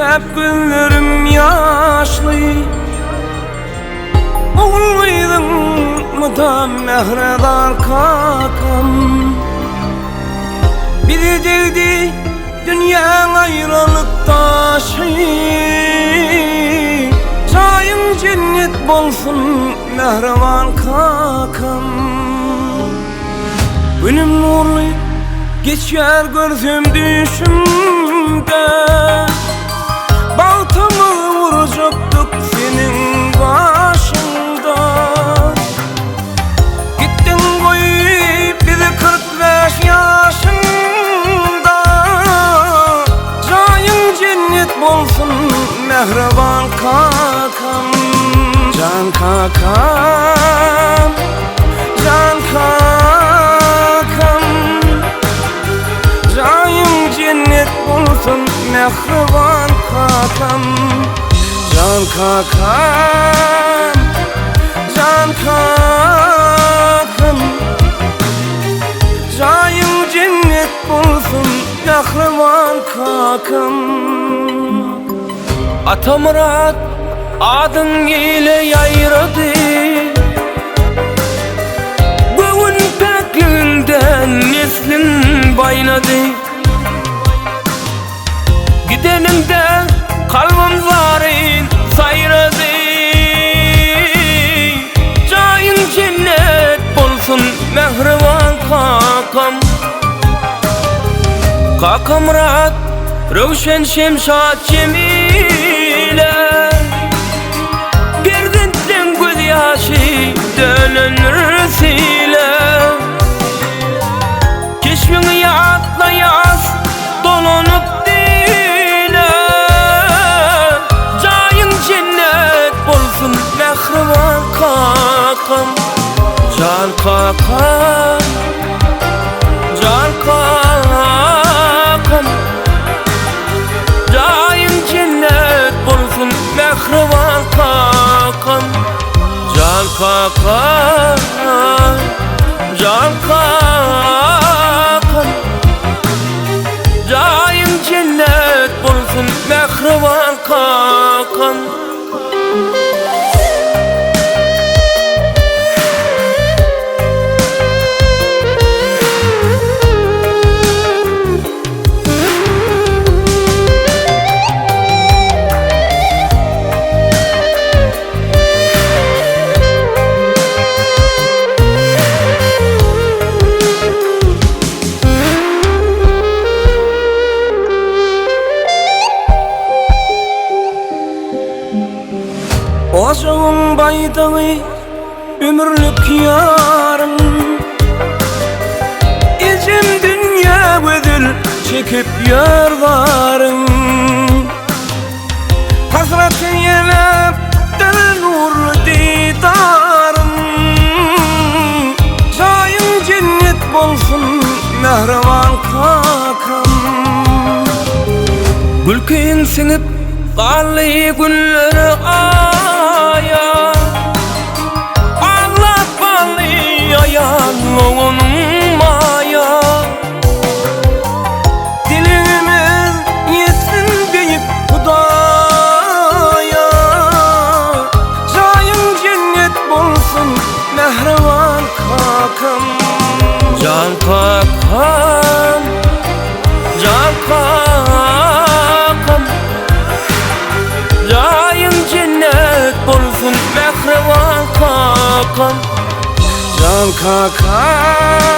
Çüýräp gözlerim ýaşly. Ogul gyzyň mydam mähre zar kakam. Bize degdi dünýäň aýralyk daşy. Jaýyň jennet bolsun mähriban kakam. Günüm nurly geçýär görsem düýşümde. Bagtymy gurjakdyk seniň başyňda. Gitdiň goýup bizi 45 ýaşyňda. Jaýyň jennet bolsun mähriban kakam. Jan kakam, jan kakam. Jaýyň jennet bolsun mähriban kakam. Jan kakam, jan kakam. Jaýyň jennet bolsun mähriban kakam. Atamyrat adyň ile ýaýrady. Göwün päkligiňden nesliň baýlady. Gideniňde kalbym zaryn saýrady. Jaýyň jennet bolsun mähriban kakam. Kakamyrat, Röwşen Şemşat Jemile. Perzentleň gözýaşy dönendir sile. Keşbiňi ýatlaýas dolanyp dile. Jaýyň jennet bolsun mähriban kakam. Jan kakam, jan kakam. Jaýyň jennet bolsun mähriban kakam. Jan kakam, jan kakam. Jaýyň jennet bolsun mähriban kakam. Ojagyň baýdagy ömürlik ýarym. Ejem dünýä gözel çekip ýör zaryn. Hasraty ýeläpdir nurly didarym. Jaýyň jennet bolsun mähriban kakam. Gülkiň siňip galdy günlere aýa. Aglap galdy aýal oglum Maýa. Dilegimiz ýetsin beýik Hudaýa. Jaýyň jennet bolsun mähriban kakam. Jan kakam, jan kakam. Jaýyň jennet bolsun mähriban kakam. Jan kakam.